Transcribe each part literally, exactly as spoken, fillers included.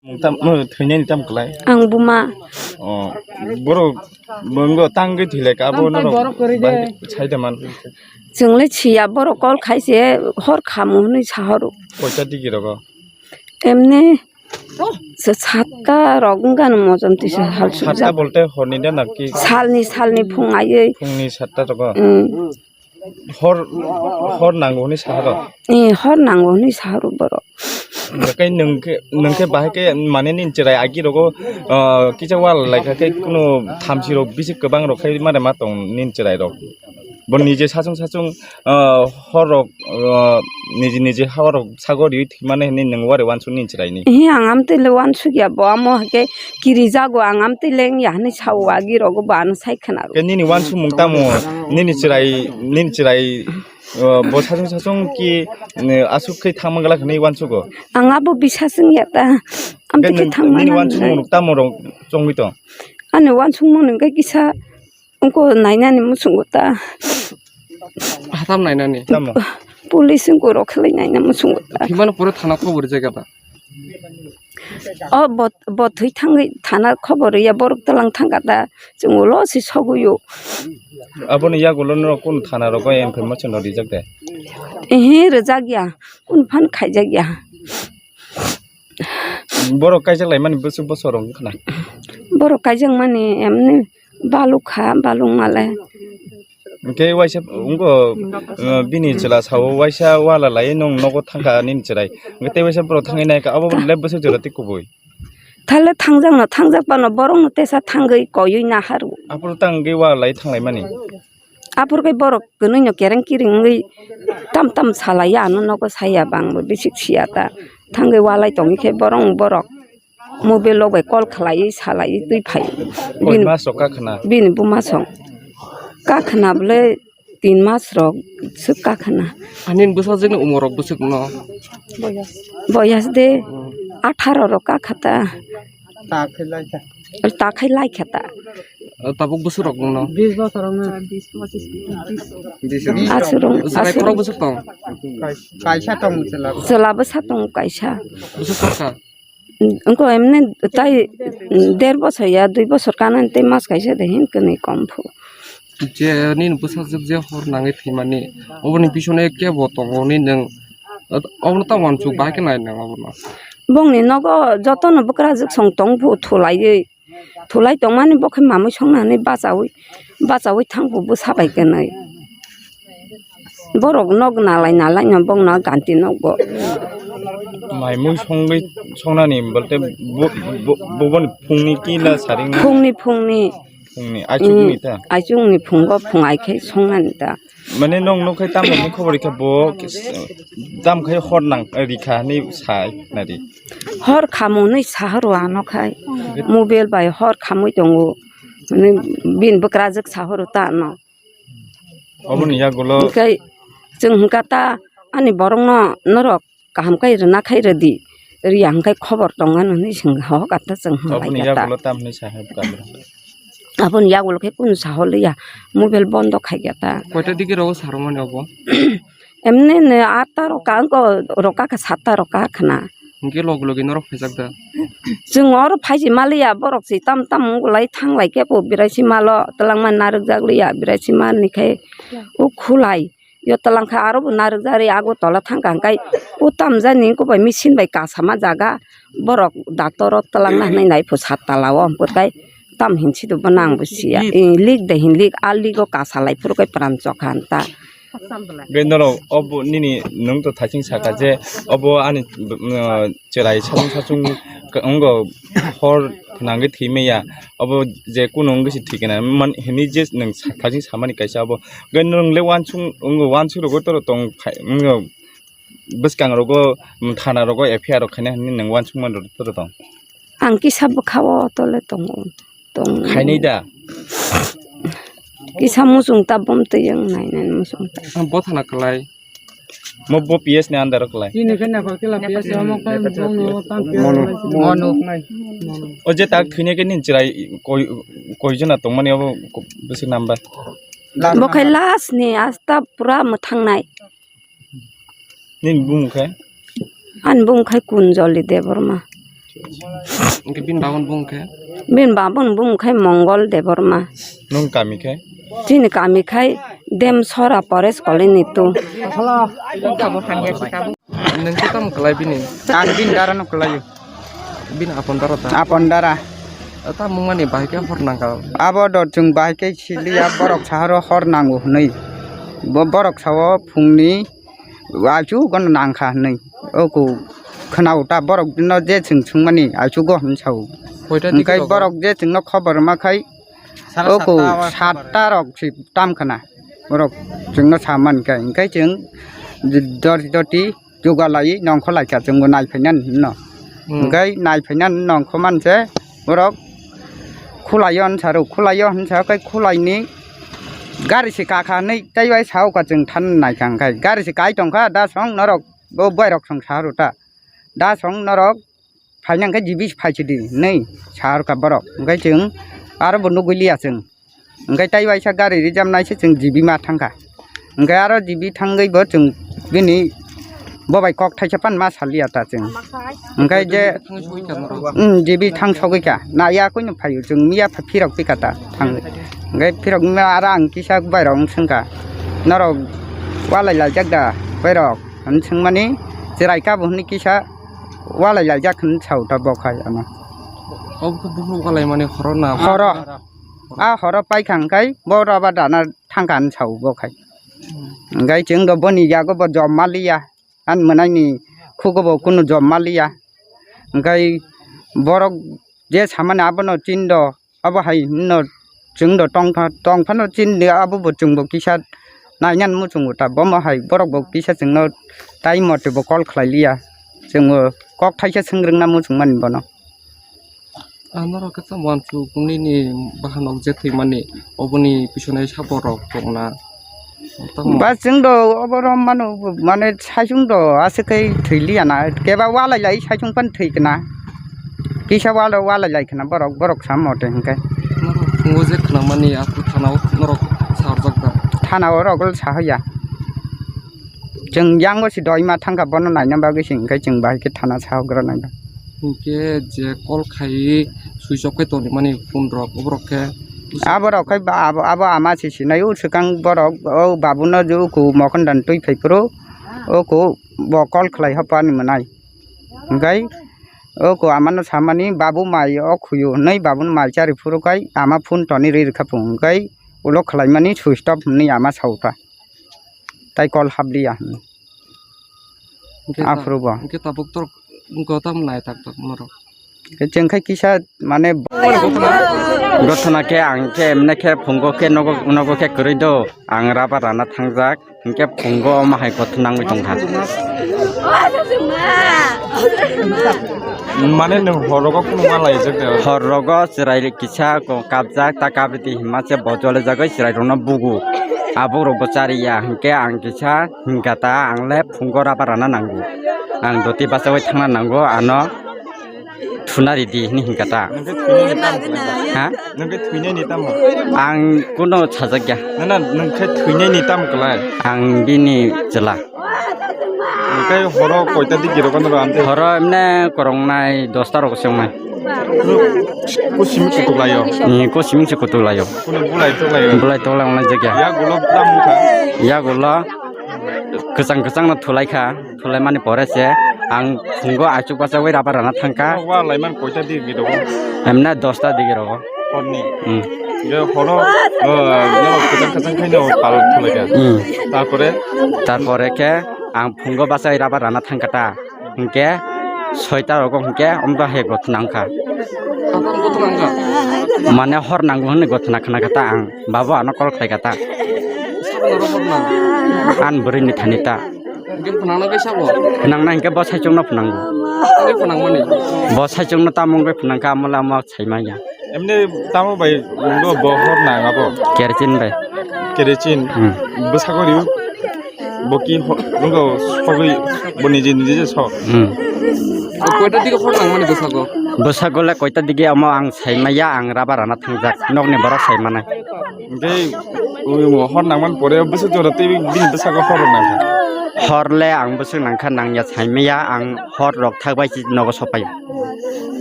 Mung tam, mung thwinani tam kwlai? Ang buma. Oh, borok, mungbo tangwi thwilai ka, abo norok bai saida man. Chwng le siya, borok call khaise, hor khamu hwnwi sahoro. Koita digi rogo? Emni, se satta rok wngkha no mojom tisa hal sujak. Satta bolte horni da naki? Salni, salni phung aywi. Phungni satta rogo? Mm. Hor, hor nango hwnwi sahoro? Eh, hor nango hwnwi sahoro borok. Hwnkhe nwng khe, nwng khe bahai khe mane nini chwrai agi rogo, ah, kisa wal lai kha khe kunu thamchi rok bisi kwbang rok khai mane ma tong nini chwrai rok. Bo nije sachung sachung, ah, hor rok, ah, nije nije ha rok sago riui thwimani hwnwi nwng wari uansuk nini chwraini. Ehe, ang amtwi le uansuk ya, bo amo hake kirijago, ang amtwi le wngya hwnwi sao agi rogo bo ano sai khwnaro. Khe nini uansukmung tamo, nini chwrai, nini chwrai, ah, bo sachung sachung ki, eh, aswk khe thangma glak hwnwi uansugo? Ang abo bisas wngya ta, amtwi khe thangma nini uansukmung tamo rok chongwi tong? Ani uansukmung hwnkhe kisa Wngkha nainani muchungo ta. Hatam nainani? Tamo? Police wngkha rok khlai naina muchungo ta. Himano pore thana khobor rijak ta? O bo, bo thwi thangwi thana khobor ya borok twlang thangkha ta. Chwng ulo se sogwi o. Aboni yagulo norok kunu thana rogo information rok rijak de? Ehe, rijak ya. Kunu phan khaijak ya. Borok kaijak laimani bwswk bosor rok wngkha na? Borok kaijak mani emni baluk kha, baluk male. Hwnkhe waisa wngkha, uh, bini chwla sao waisa wala laiwi nwng nogo thangkha nini chwrai. Hwnkhe tei waisa borok thangwi naikha, abo le bwswk jora tei kubui. Thale thangjak no, thangjak phano borok no tesa thangwi koiwi naharu. Aphuru tangwi wala lai thanglaimani. Aphuru khe borok kwnwi no kereng kiring wngwi tam tam salaiya, ano nogo saya bangbo bisik siya ta. Thangwi walai tongwi khe borok borok mobile rok bai call khlaiwi salaiwi twi phai. Koi mas rok kakhna? Bini buma song kakhna bwle tin mas rok swk kakhna. Ani bwsajwkni umor rok bwswk no? Boyas de atharo rok kakha ta. Ta khai lai kha ta. Tabuk bwswk rok no? Bis bosor wngno. Aswrwng, aswrwng. Khorok bwswk tong? Kaisa tong chwla. Chwla bwsa tong kaisa. Bwswk tong kha? Wngkha emni tai der bosor ya, dui bosor kanani tei mas kaisa de hin kwnwi kom phu. Je nini bwsajwk je hor nangwi thwimani, oboni bisone kebo tongo hwnwi nwng, obono tamo uansuk bahai khe nai nwng obono? Bongni nogo jotono bwkrajwk song tong phu thulaiwi. Thulai tongmani bo khe mamui songnani bachaui, bachaui thangbo bwsa bai kwnwi. Borok nok nalai nalai no bongno ganti nokbo. Maimui songwi songnani bolte bo, bo, boboni phungni kila saring? Phungni, phungni. Phungni, aichukni ta? Aichukni phungo phung ai khe songnani ta. Mane nwng nukhe tamo ni khobor khe bo tam khai hor nang rikha hinwi sai nari. Hor khamu hinwi sahoro ano khai. Mobile bai hor khamwi tongo. Hinwi bini bwkrajwk sahoro ta ano. Oboni yagulo. Hwnkhe chwng hwnkha ta ani borokno norok kaham khe rwna khai rwdi. Rwya hwnkhe khobor tongmani hinwi swng hohor kha ta chwng hwnlai kha ta. Oboni yagulo tam hinwi saha bwkha? Aboni yagulo khe kunu saholiya, mobile bondo khaikha ta. Koita digi rogo sarwmani obo? Emni ni atta roka, wngko roka kha satta roka khna. Hwnkhe logi logi norok phaijak da? Chwng oro phaiji maliya, borok si tam tam wngolai thanglai khe bo birai si malo, twlangma narwkjak liya, birai si mani khe o khulai. Yo twlang kha aro bo narwkjak ri Agartala thang kha hwnkhe o tamjani wngkha bai machine bai kasama jaga borok doctor o twlangna hinwi nai phu satta lao hwnkhe tam hinsi do bono ang bo siya. Lik de hin lik a lik o kasa lai phuru khe pran chokha hwn ta. Bai norok obo nini nwng to thaising saka je obo ani, uh, chwrai sachung sachung wngkha hor nangwi thwi maya, obo je kunu wngwi se thwi khe na man hinwi je nwng sa-, thaising samani kaisa obo. Hwnkhe nwng le uansuk, wng uansuk rogo toro tong phai, wng bwskang rogo, thana rogo F I R rok khaina hinwi nwng uansuk mani rw toro tong? Ang kisa bwkha o tole tongo, tong. Khainai da? Kisa muchung ta bom twi wng nai nai muchung ta. Ang bo thana kwlai. Mo bo P S ni under o kwlai. Chini khe naphar khe la P S o mo khe bongni o tam P S. Monu. Monu. O je tak thwinai khe nini chwrai koi, koi jona tongmani obo bwswk number? Bo khai last ni asta pura mwthangnai. Nini bumung khe? Ani bumung khai Kunjoli Debbarma. Hwnkhe bini baboni bung khe? Bini baboni bung khe Mongol Debbarma. Nwng kami khe? Chini kami khai Demsora Forest Colony two. Nwng khe tamo kwlai bini? Ang bini dara no kwlaio. Bini apon dara ta? Apon dara. Tamo mani bahai khe hor nangkha? Abo do chwng bahai khe siliya, borok sahoro hor nango hwnwi. Bo borok sao phungni Aichu gono nangkha hwnwi. Oko khwnao ta borok no je chwng swngmani aichu go hwn sao. Koita Hwnkhe digi borok je chwngno khobor rwma khai Sara oko satta awas satta rok si tam khna. Borok chwngno sa man kha. Hwnkhe chwng doti doti jugalai nongkho lai kha chwngbo nai phainan hwnno. Hmm. Hwnkhe nai phainan nongkho man se borok khulaio hwn saro, khulaio hwn sa khai khulaini gari se kakha hwnwi tei bai sao ka chwng than nai kha hwnkhe gari se kai tong kha da song norok bo boirok song sa rw ta da song norok phaina hwnkhe jibi phai sidi hwnwi sa rw kha borok hwnkhe chwng aro bo nugwi liya chwng hwnkhe tei waisa gari rijam nai se chwng jibi ma thang kha hwnkhe aro jibi thangwi bo chwng bini bo bai kok thaisa pan ma saliya ta chwng. Hwnkhe je, um, jibi thang sogwi kha. Na ya koi no phaio, chwng miya pha phirok phi kha ta thang. Hwnkhe phirok miya aro ang kisa bai rok wng swng kha. Norok walai laijak da bai rok? Hwn swng mani chwrai ka bo hwnwi kisa walai laijak hwn sao ta bo khai ano. Obo khe buphuru walai mani horo na? Horo. A horo pai kha hwnkhe bo raba dana thang kha hwn sao bo khai. Hwnkhe chwng do boni yago bo jom ma liya. Ani mwnaini khugo bo kunu jom ma liya. Hwnkhe borok je samani abono chin do, abo hai hwnno chwng do tong pha-, tong phano chin di, abo bo chwng bo kisa nainani muchungo ta, bomo hai borok bo kisa chwngno tai mote bo call khlai liya. Chwng bo kok thaisa swng rwngna muchung mani bono. Ah, norok khe tamo uansuk nini bahanok je thwimani, oboni pisonai saborok tongna. Tamo. Ba chwng do obo rom mano, mane saichung do aswk khai thwi liya na, keba walai lai saichung pan thwi kna. Kisa wal-, walai lai khna borok, borok sam mote hwnkhe. Norok phungo je khwnamani aphuru thanao norok sa rwjak da? Thanao rok sa hoya. Chwng yango se doima thangkha, bono naina bagwi se hwnkhe chwng bahai khe thana sahogra nangkha. Hinkhe je call khai switch off khai tongmani phone rok, oborok khe? Aborok khai ba-, abo, abo ama se sinai, o swkang borok, o babuno je uku mokhondan twi phai phuru, uku bo call khlai hopani mwnai. Hwnkhe uku amano samani, "Babu, mai o khuyu," hwnwi babuno mai chari phuru khai ama phone toni rwi rwkha phung, hwnkhe ulo khlaimani switch off hwnwi ama saukha. Tai call hap liya hwnwi. Hwnkhe ta-, aphuru bo. Hwnkhe tabuk tor wngkha tamo nai tak tak norok. Khe chwng khe kisa mane gothona khe ang khe emne khe phungo khe nogo, nogo khe kwrwi do. Ang rubber rana thangjak. Hwnkhe phungo omo hai gothona wngwi tongkha. Mane nwng hor rogo kunu ma laijak de? Hor rogo chwrai kisa ko kapjak, ta kapri di hima se bo jole jagwi chwrai rokno bugu. Abuk rokbo chariya, hwnkhe ang kisa hwnkha ta, ang le phungo rubber rana nango. Ang doti bachaui thangna nango, ano thuna ridi hwnwi hwnkha ta. Nwng khe thwinaini tamo kwlai? Ha? Nwng khe thwinaini tamo? Ang kuno sajak ya. Na, na, nwng khe thwinaini tamo kwlai? Ang bini chwla. Hwnkhe horo koita digi rok ano ante? Horo emne korongnai dosta rok se wngnai. Ko simi kutuk laio? Ni ko simi se kutuk laio. Kuno bulai tuk laio? Bulai tuk lai wngnai jagya. Yagulo tamo kha? Yagulo kwchang kwchang no thulai kha. Thulaimani pore se ang phungo achuk bachaui rubber rana thangkha. Wa laimani koita digi rogo? Emne dosta digi rogo. Horni? Hmm. Ge horo, oh, no, kwchang kwchang khaino pal thulaikha. Hmm. Tarpore? Tarpore khe ang phungo bachai rubber rana thangkha ta. Hwnkhe soita rogo hwnkhe omba he gothna wngkha. Mane hor nango hwnwi gothna khna kha ta ang. Babu ano call khlai kha ta. Ani bwrwini thani ta. Hwnkhe phwnangna khe sabo? Phwnangna hwnkhe bo saichungno phwnango. Hwnkhe phwnangmani? Bo saichungno tamo wngwi phwnangkha, amo le amo sai manya. Emne tamo bai wngdo bo hor nang abo? Kerosene bai. Kerosene? Hmm. Bwsako riu? Bo ki ho-, wngdo sogwi bo niji niji je so? Hmm. Koita digi hor nangmani bwsako? Bwsako le koita digi amo ang sai maya, ang rubber rana thangjak. Nokni borok sai manai. Hwnkhe, o, hor nangmani pore bwswk jora tei bini bwskango hor rok nangkha. Hor le ang bwswk nangkha, nangya saimaya, ang hor rok thak bai si nogo sopai.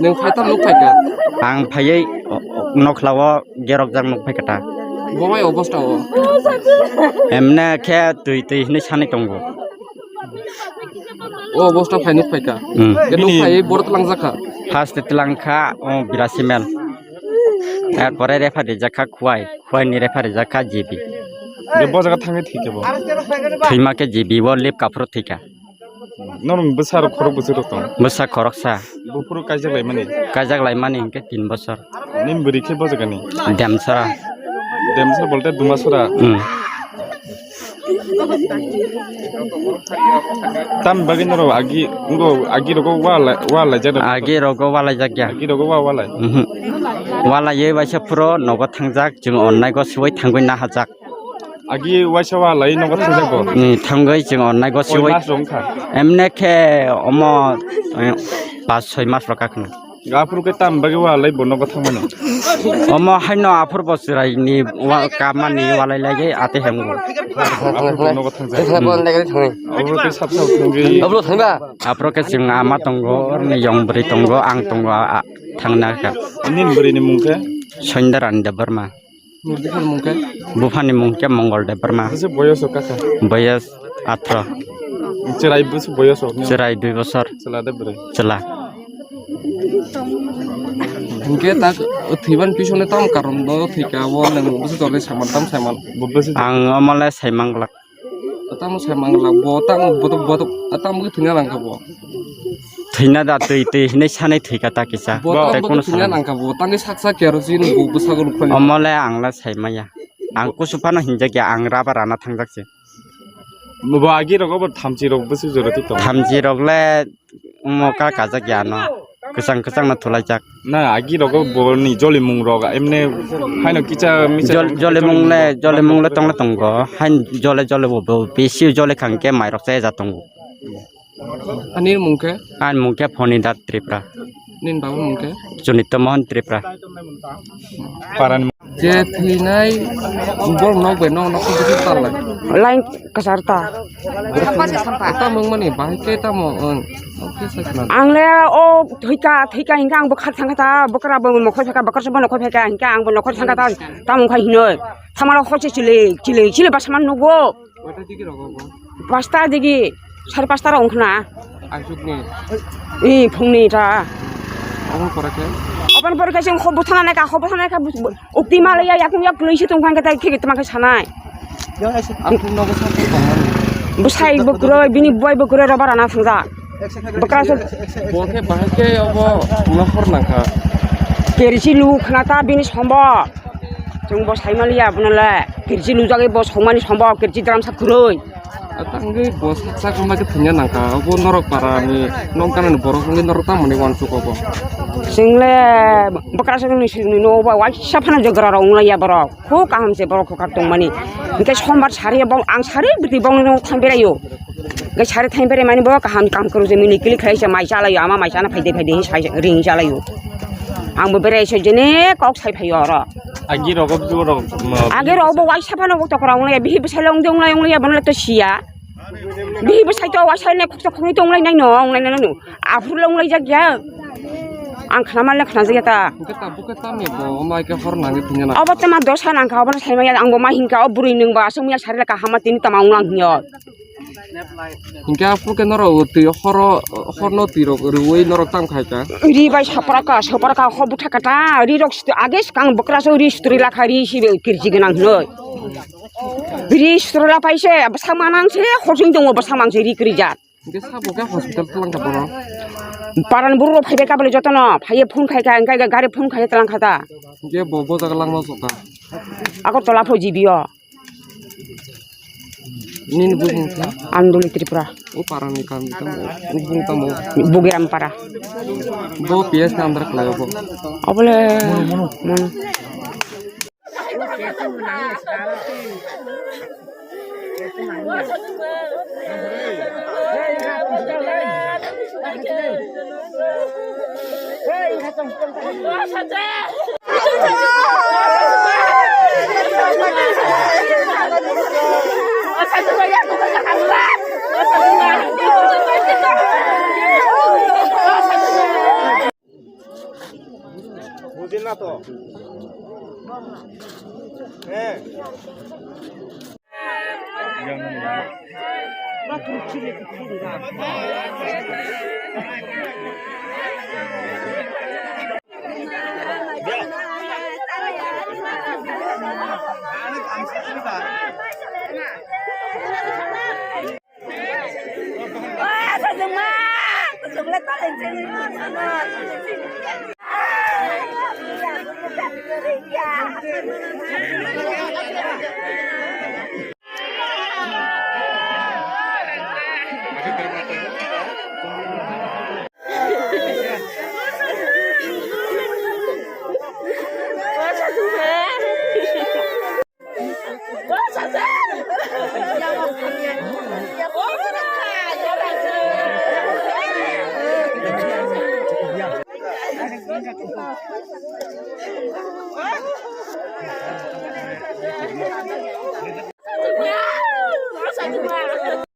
Nwng phai tam nuk phai kha? Ang phaiwi, o, o, nokla o gerok jak nuk phai kha ta. Bo bai obosta o? Emne khe twi twi hinwi sanwi tongo. O obosta phai nuk phai kha? Hmm. Ke nuk phai borok twlang jak kha? First twlang kha, o, Birasi mel. Er pore referee jak kha Khwai. Khwai ni referee jak kha G B. Bo jaga thangwi thwi khe bo? Thwima khe G B o lip kaphuru thwi kha. Norok bwsa rok khorok bwswk rok tong? Bwsa khoroksa. Buphuru kaijak laimani? Kaijak laimani hinkhe tin bosor. Nini bwrwi khe bo jaga ni? Demsora. Demsora bolte Dumasora? Hmm. Tam bagwi norok agi, ngo agi rogo wa lai, wa laijak rok? Agi rogo wa laijak ya. Agi rogo wa, wa lai? Mhm. Wa laiwi waisa phuro nogo thangjak, chwng onnai go swiwi thangwi nahajak. Agi waisa wa lai nogo thangjago? Ni thangwi chwng onnai go swiwi. Koi mas rok wngkha? Emne khe omo, eh, pas soi mas rok kakhwna. Aphuru khe tam bagwi wa lai bo nogo thangmani? Omo haino aphuru bo chwraini wa-, kamani walai laiwi ate hemgo. Aphuru bo nogo thangjak. Obo khe sap sap thangwi. Aphuru khe chwng ama tongo, orni yong bwrwi tongo, ang tongo, a, a, thangna kha. Nini bwrwini mung khe? Soindarani Debbarma. Buphani mung khe? Buphani mung khe Mongol Debbarma. Bwswk boyos o kaka? Boyos atro. Chwrai bwswk boyos o? Chwrai dui bosor. Chwla de bwrwi? Chwla. Hinkhe tak thwiban pisone tamo karon no thwika, abo nwng bwswk jora saimano, tamo saimano? Bo bwswk? Ang omo le saimang glak. Tamo saimang glak, bo tamo, bo to, bo to, tamo khe thwina nang kha bo? Thwina da twi, twi hinwi sanwi thwika ta kisa. Bo tamo khe thwina nang kha bo, tangwi sak sak kerosene bo bwsago rwkha. Omo le ang le saimaya. Ang kusu phano hinjak ya, ang rubber rana thangjak se. Bo agi rogo bo thamchi rok bwswk jora twi tongo? Thamchi rok le omo ka kajak ya no. Kwchang kwchang no thulaijak. Na, agi rogo bo ni jolimung rok, emne haino kicha micha. Jol-, jolimung le, jolimung le tong le tongo. Hain jole jole bo, bo bisi jole khang khe mai rok cha ja tongo. Ani mung khe? Ani mung khe Phonidat Tripura. Nini baba mung khe? Chunitya Mohan Tripura. Parani. Je thwinai borok nok bai nok nok khe bwswk tal lai? Line kwchar ta. Tamo wngmani bahai khe tamo wng? Ang le o thwika, thwika hinkhe ang bwkhak thangkha ta, bwkra bo nokhor phaikha, bwkra bo nokhor phaikha hinkhe ang bo nokhor thangkha ta, tamo wngkha hinoi. Thamaro hor se chili, chili, chili bwsa man nugo. Koita digi rogo bo? Pasta digi, sare pasta rok wngkhna. Aswkni? Ee, phungni ta. Aboni pore khe? Aboni pore khe chwng hor bwthana naikha, hor bwthana naikha, ukti malaya yakung yak kwlwi se tongkha, hwnkhe tai khe tongma khe sanai. Ang nogo sa tongmani. Bwsai bwkrwi, bini boi bwkrwi roba rana thangjak. Bwkra se. Bo khe bahai khe obo nokhor nangkha. Kersi lu khna ta bini sombo. Chwng bo saimaliya abono le, kirchi lujagwi bo songmani sombo, kirchi dramsa kwrwi. Tangwi bo saksa khe thwngya nangkha, obo norok parani nokganani borok wngwi norok tamoni uansuk obo. Chwng le bwkrasongni sini no ba waisa phano jogra rok wnglaiya borok, khu kaham se borok khokak tongmani. Hinkhe sombar sari bo ang sari bwtwi bongni thang beraio. Gai sari thain bere mani bo kaham kam kwrwi se mini kili khlai se mai chalaio, ama mai chana phaide phaide hi sai ring chalaio. Ang bo bere se jene kok sai phaio oro. Agi rogo bwswk rok, ma, agi rogo bo waisa phano bo tokra wnglai, bihi bwsai le wngde wnglai wnglai bono le to siya. Bihi bwsai to waisa ne khoksa khokni to wnglai nai no, wnglai nai no. Aphuru le wnglai jak ya. Ang khna mal le khna jak ya ta. Bukhe ta, bukhe ta me bo, ma ke hor nangni thungya na. Abo te ma dosa nang kha, abo sai ma ya, ang bo ma hin kha, o bwrwi nung ba, aswk ya sari le kaham ma tini tama wnglang hin yo. Hinkhe aphuru khe norok twi horo, horno twi rok rwui norok tamo khai kha. Ri bai sapra ka, sapra ka, ho bwtha kata, ri rok st-, age swkang bwkra so ri sturi lakha, ri si be kirji gwnang hinoi. Ri sturi la pai se, bwsa manang se, hosing tongo bwsa mang se ri kri jat. Hinkhe sabo khe hospital twlang kha bono. Paran buru rok phai bai kabale jotono, phai phone khai kha, hinkhe gari phone khai twlang kha ta. Hinkhe bo, bo jaga langma sok kha. Agartala pho G B o. Nini bujing khe? Andoli Tripura. O parani kam tamo, o bung tamo. Bugiram para. Bo P S ni under khlai obo. Obole. Mono, mono. Mono. বুঝি না তো। হ্যাঁ।